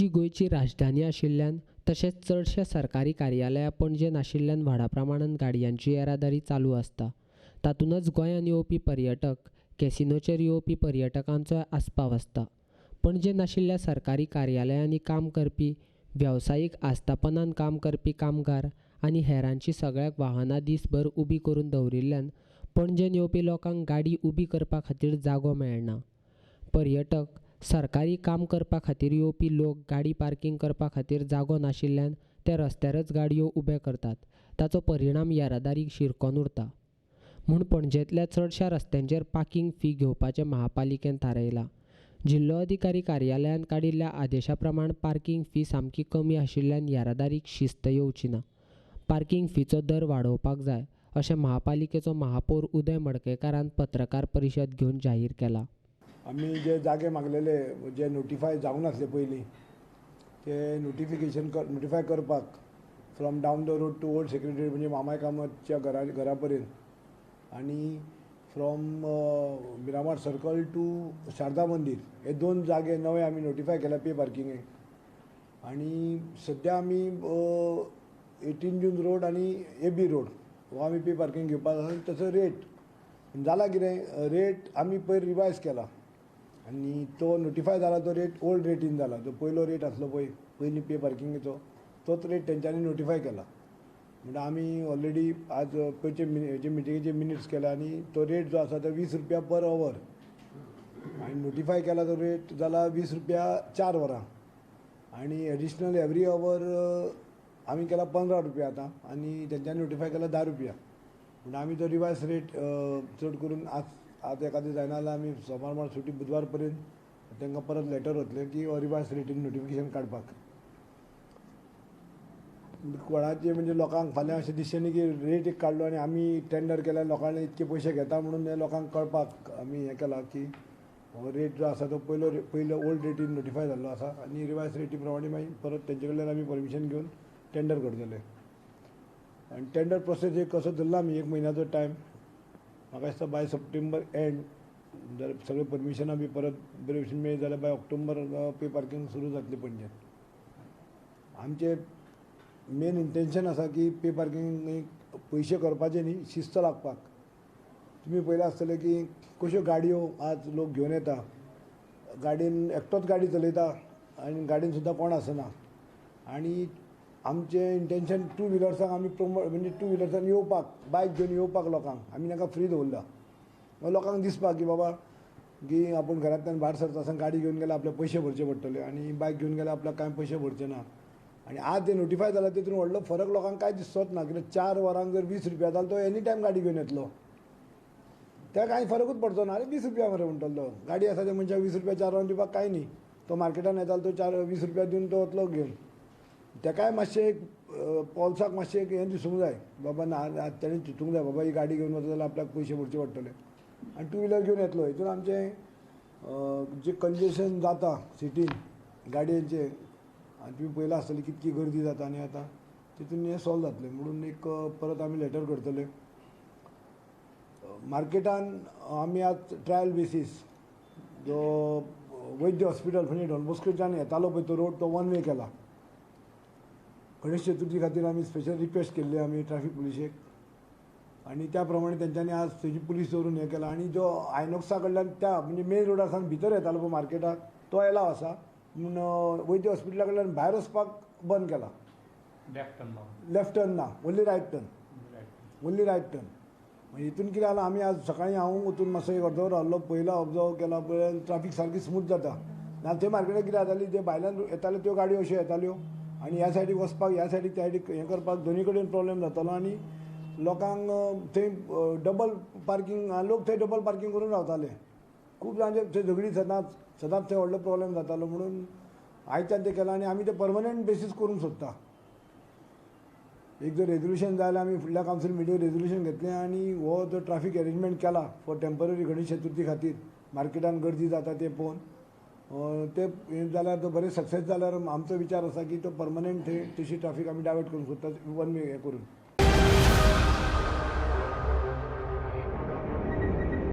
पणजी गोंयची राजधानी आशिल्ल्यान तशेंच चडशे सरकारी कार्यालयां पणजेंत आशिल्ल्यान व्हडा प्रमाणान गाडयांची येरादारी चालू आसता. तातूंतच गोंयांत येवपी पर्यटक, कॅसिनोचेर येवपी पर्यटकांचोय आस्पाव आसता. पणजेंत आशिल्ल्या सरकारी कार्यालयांनी काम करपी, वेवसायीक आस्थापनांत काम करपी कामगार आनी हेरांची सगळ्याक वाहनां दीसभर उबी करून दवरिल्ल्यान पणजेंत येवपी लोकांक गाडी उबी करपा खातीर जागो मेळना. पर्यटक, सरकारी काम करपा खातीर येवपी लोक गाडी पार्किंग करपा खातीर जागो नाशिल्ल्यान ते रस्त्यारच गाडयो उबे करतात. ताचो परिणाम येरादारीक शिरकोन उरता. म्हूण पणजेंतल्या चडशा रस्त्यांचेर पार्किंग फी घेवपाचें महापालिकेन थारायलां. जिल्लोधिकारी कार्यालयान काडिल्ल्या आदेशा प्रमाण पार्किंग फी सामकी कमी आशिल्ल्यान येरादारीक शिस्त येवची ना. पार्किंग फीचो दर वाडोवपाक जाय अशें महापालिकेचो महापौर उदय मडकयकारान पत्रकार परिशद घेवन जाहीर केलां. आमी जे जागे मागलेले जे नोटिफाय जावंक नासले पयलीं ते नोटिफिकेशन नोटिफाय करपाक from down the road to old secretary म्हणजे मामाय कामतच्या घरा पर्यंत आनी from Miramar circle to Sharada Mandir हे दोन जागे नवे आमी नोटिफाय केल्या पे पार्किंगेक. आनी सद्या आमी 18 जून रोड आनी ए बी रोड हो आमी पे पार्किंग घेवपाक आसा. तसो रेट जाला कितें, रेट आमी पयर रिवायज केला आनी तो नोटिफाय जाला तो रेट ओल्ड रेटीन जाला. जो पयलो रेट आसलो पळय पयलीं पे पार्किंगेचो तोच रेट तेंच्यांनी नोटिफाय केला. म्हणटा आमी ऑलरेडी आज पयचे हेजे मिटिंगेचे मिनिट्स केला आनी तो रेट जो आसा तो 20 रुपया पर our आनी नोटिफाय केला तो रेट जाला 20 रुपया 4 वरां आनी एडिशनल एवरी our आमी केला 15 रुपया आतां आनी तेंच्यांनी नोटिफाय केला 10 रुपया. म्हणटा आमी तो रिवायज रेट चड करून आज एखादें जायना जाल्यार आमी सोमार मार सुटी बुधवार पर्यंत तांकां परत लेटर वतलें की हो रिवायज रेटीन नोटिफिकेशन काडपाक. कोणाचे म्हणजे लोकांक फाल्यां अशें दिसचें न्ही की रेट एक काडलो आनी आमी टेंडर केल्यार लोकांनी इतके पयशे घेता म्हणून हें लोकांक कळपाक आमी हें केलां की हो रेट जो आसा तो पयलो ओल्ड रेटीन नोटिफाय जाल्लो आसा आनी रिवायज रेटी प्रमाणे मागीर परत तेंचे कडल्यान आमी परमिशन घेवन टेंडर करतले. आनी टेंडर प्रोसेस एक कसो धरला आमी 1 म्हयन्याचो टायम, म्हाका दिसता बाय सप्टेंबर एंड जर सगळें परमिशनां बी परत बरे भशेन मेळ्ळी जाल्यार बाय ऑक्टोबर पे पार्किंग सुरू जातली पणजेंत. आमचें मेन इंटेन्शन आसा की पे पार्किंग पयशे करपाचे न्ही, शिस्त लागपाक. तुमी पळयलां आसतलें की कश्यो गाडयो आज लोक घेवन येता, गाडयेन एकटोच गाडी चलयता आनी गाडयेन सुद्दां कोण आसना. आनी आमचें इंटेन्शन टू व्हिलर्सांक आमी प्रमोट म्हणजे टू व्हिलर्सान येवपाक, बायक घेवन येवपाक लोकांक आमी तांकां फ्री दवरला. लोकांक दिसपाक की बाबा की आपूण घरांतल्यान भायर सरता आसतना गाडी घेवन गेल्यार आपल्याक पयशे भरचे पडटले आनी बायक घेवन गेल्यार आपल्याक कांय पयशे भरचे ना. आनी आज ते नोटिफाय जाला तितून व्हडलो फरक लोकांक कांय दिसचोच ना. कित्याक 4 वरांक जर 20 रुपया जाल्यार तो एनी टायम गाडी घेवन येतलो, त्या कांय फरकूच पडचो ना. आरे 20 रुपया मरे म्हणटलो तो, गाडी आसा त्या मनशाक 20 रुपया 4 वरां दिवपाक कांय न्ही. तो मार्केटान येतालो तो 20 रुपया दिवन तो वतलो घेवन. तेकाय मातशें एक पोल्साक मातशें एक हें दिसूंक जाय बाबा ना, तेणें चिंतूंक जाय बाबा ही गाडी घेवन वता जाल्यार आपल्याक पयशे भरचे पडटले आनी टू व्हिलर घेवन येतलो. हितून आमचें जें कंजेशन जाता सिटीन गाडयेंचें, आनी तुमी पळयलां आसतलें कितकी गर्दी जाता आनी आतां तितून हें सॉल्व जातलें म्हणून एक परत आमी लेटर करतले. मार्केटान आमी आज ट्रायल बेसीस जो वैद्य हॉस्पिटल म्हणजे डॉन बॉस्कोच्यान येतालो पळय तो रोड तो वन वे केला. गणेश चतुर्थी खातीर आमी स्पेशल रिक्वेस्ट केल्ली आमी ट्राफीक पुलिशेक आनी त्या प्रमाणे तेंच्यांनी आज थंयची पुलीस दवरून हें केलां. आनी जो आयनॉक्सा कडल्यान त्या म्हणजे मेन रोडार सावन भितर येतालो पळय मार्केटाक तो एलाव आसा म्हूण वैद्य हॉस्पिटला कडल्यान भायर वचपाक बंद केला. लेफ्ट टर्न ना, only right turn, only right turn. मागीर हितून कितें जालां आमी आज सकाळीं हांव वचून मातसो एक अर्द वर रावलो, पयलो ऑब्जर्व केला पळय ट्राफीक सारकी स्मूथ जाता. ना थंय मार्केटाक कितें जाताली ते भायल्यान येताल्यो त्यो गाडयो अश्यो येताल्यो आनी ह्या सायडीक वचपाक ह्या सायडीक त्या सायडीक हें करपाक दोनी कडेन प्रोब्लेम जातालो आनी लोकांक थंय डबल पार्किंग, लोक थंय डबल पार्किंग करून रावताले. खूब जाणांचे थंय झगडी सदांच सदांच थंय व्हडलो प्रोब्लेम जातालो म्हणून आयच्यान तें केलां आनी आमी तें परमनंट बेसीस करूंक सोदता. एक जर रेजोल्युशन जाय जाल्यार आमी फुडल्या कावन्सील मिटींग रेजोल्युशन घेतलें आनी हो जो ट्राफीक एरेंजमेंट केला फॉर टेंपररी गणेश चतुर्थी खातीर मार्केटान गर्दी जाता तें पळोवन ते हें जाल्यार तो बरें सक्सेस जाल्यार आमचो विचार आसा की तो परमनंट थंय तशी ट्राफीक आमी डायवर्ट करूंक सोदता वन वे हें करून.